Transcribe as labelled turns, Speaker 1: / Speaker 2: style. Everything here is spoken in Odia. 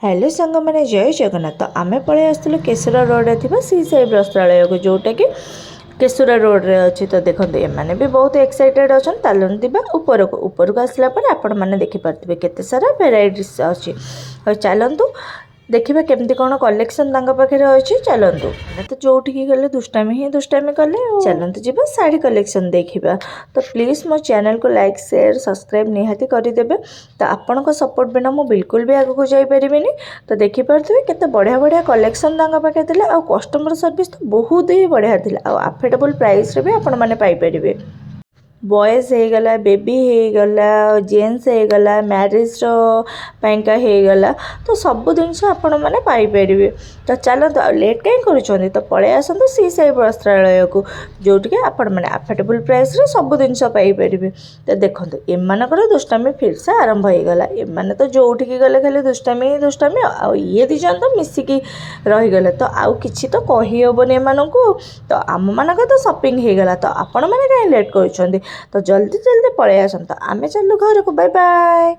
Speaker 1: ହ୍ୟାଲୋ ସାଙ୍ଗମାନେ, ଜୟ ଜଗନ୍ନାଥ। ଆମେ ପଳେଇ ଆସିଥିଲୁ କେଶୁରା ରୋଡ଼ରେ ଥିବା ଶ୍ରୀ ସାଇ ବସ୍ତ୍ରାଳୟକୁ, ଯେଉଁଟାକି କେଶୁରା ରୋଡ଼ରେ ଅଛି। ତ ଦେଖନ୍ତୁ, ଏମାନେ ବି ବହୁତ ଏକ୍ସାଇଟେଡ଼ ଅଛନ୍ତି। ଚାଲନ୍ତୁ ଯିବା ଉପରକୁ। ଉପରକୁ ଆସିଲା ପରେ ଆପଣମାନେ ଦେଖିପାରୁଥିବେ କେତେ ସାରା ଭେରାଇଟିସ୍ ଅଛି। ଆଉ ଚାଲନ୍ତୁ ଦେଖିବା କେମିତି କ'ଣ କଲେକ୍ସନ୍ ତାଙ୍କ ପାଖରେ ଅଛି। ଚାଲନ୍ତୁ, ଆମେ ତ ଯେଉଁଠିକି ଗଲେ ଦୁଷ୍ଟାମି ହିଁ ଦୁଷ୍ଟାମି କଲେ ଆଉ। ଚାଲନ୍ତୁ ଯିବା, ଶାଢ଼ୀ କଲେକ୍ସନ୍ ଦେଖିବା। ତ ପ୍ଲିଜ୍ ମୋ ଚ୍ୟାନେଲକୁ ଲାଇକ୍, ସେୟାର, ସବସ୍କ୍ରାଇବ୍ ନିହାତି କରିଦେବେ। ତ ଆପଣଙ୍କ ସପୋର୍ଟ ବିନା ମୁଁ ବିଲକୁଲ ବି ଆଗକୁ ଯାଇପାରିବିନି। ତ ଦେଖିପାରୁଥିବେ କେତେ ବଢ଼ିଆ ବଢ଼ିଆ କଲେକ୍ସନ୍ ତାଙ୍କ ପାଖରେ ଥିଲା। ଆଉ କଷ୍ଟମର ସର୍ଭିସ୍ ତ ବହୁତ ହିଁ ବଢ଼ିଆ ଥିଲା। ଆଉ ଆଫୋର୍ଡେବଲ୍ ପ୍ରାଇସ୍ରେ ବି ଆପଣମାନେ ପାଇପାରିବେ। ବଏଜ୍ ହେଇଗଲା, ବେବି ହେଇଗଲା, ଜେଣ୍ଟସ୍ ହେଇଗଲା, ମ୍ୟାରେଜ୍ର ପାଇଁକା ହେଇଗଲା, ତ ସବୁ ଜିନିଷ ଆପଣମାନେ ପାଇପାରିବେ। ତ ଚାଲନ୍ତୁ, ଆଉ ଲେଟ୍ କାହିଁ କରୁଛନ୍ତି? ତ ପଳେଇ ଆସନ୍ତୁ ଶ୍ରୀ ସାଇ ବସ୍ତ୍ରାଳୟକୁ, ଯେଉଁଠିକି ଆପଣମାନେ ଆଫୋର୍ଡେବଲ୍ ପ୍ରାଇସ୍ରେ ସବୁ ଜିନିଷ ପାଇପାରିବେ। ତ ଦେଖନ୍ତୁ, ଏମାନଙ୍କର ଦୁଷ୍ଟାମି ଫିର୍ ସେ ଆରମ୍ଭ ହେଇଗଲା। ଏମାନେ ତ ଯେଉଁଠିକି ଗଲେ ଖାଲି ଦୁଷ୍ଟାମି ହିଁ ଦୁଷ୍ଟାମି। ଆଉ ଇଏ ଦୁଇ ଜଣ ତ ମିଶିକି ରହିଗଲେ, ତ ଆଉ କିଛି ତ କହିହେବନି ଏମାନଙ୍କୁ। ତ ଆମମାନଙ୍କର ତ ସପିଂ ହେଇଗଲା। ତ ଆପଣମାନେ କାହିଁ ଲେଟ୍ କରୁଛନ୍ତି? ତ ଜଲ୍ଦି ଜଲ୍ଦି ପଳେଇ ଆସନ୍ତୁ। ଆମେ ଚାଲୁ ଘରକୁ। Bye bye.